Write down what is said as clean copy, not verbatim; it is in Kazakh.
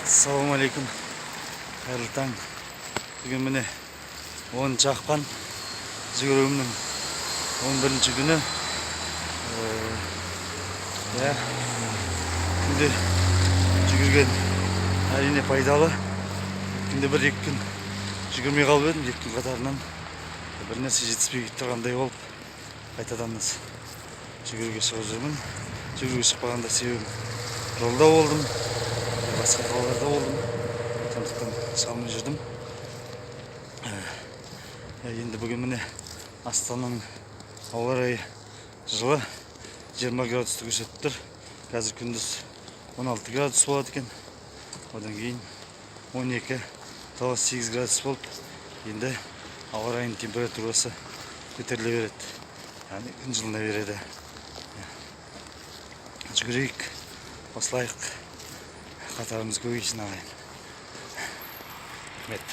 Ассалаумағалейкум, қайырлы таң! Бүгін, міне, 10 ақпан, жүгіруімнің 11-күні. Иә, күнде жүгірген, әрине, пайдалы. Күнде 1-2 күн жүгірмей қалып едім, 2 күн қатарынан бір нәрсе жетіспей тұрғандай болып, қайтадан жүгіруге шығып жүрмін. Жүгіруге шықпағанда себебім жолда болдым, басқа қалаларда болдым, сондықтан шыға алмай жүрдім. Енді бүгін, міне, Астананың ауа райы жылы, 20 градусты көрсетіп тұр қазір. Күндіз 16 градус болады екен, одан кейін 12, 9, 8 градус болып, енді ауа райының температурасы көтеріле береді, яғни күн жылына береді. Жүгірейік, қосылайық, қатарымыз көбейсін, ағайын. Рахмет.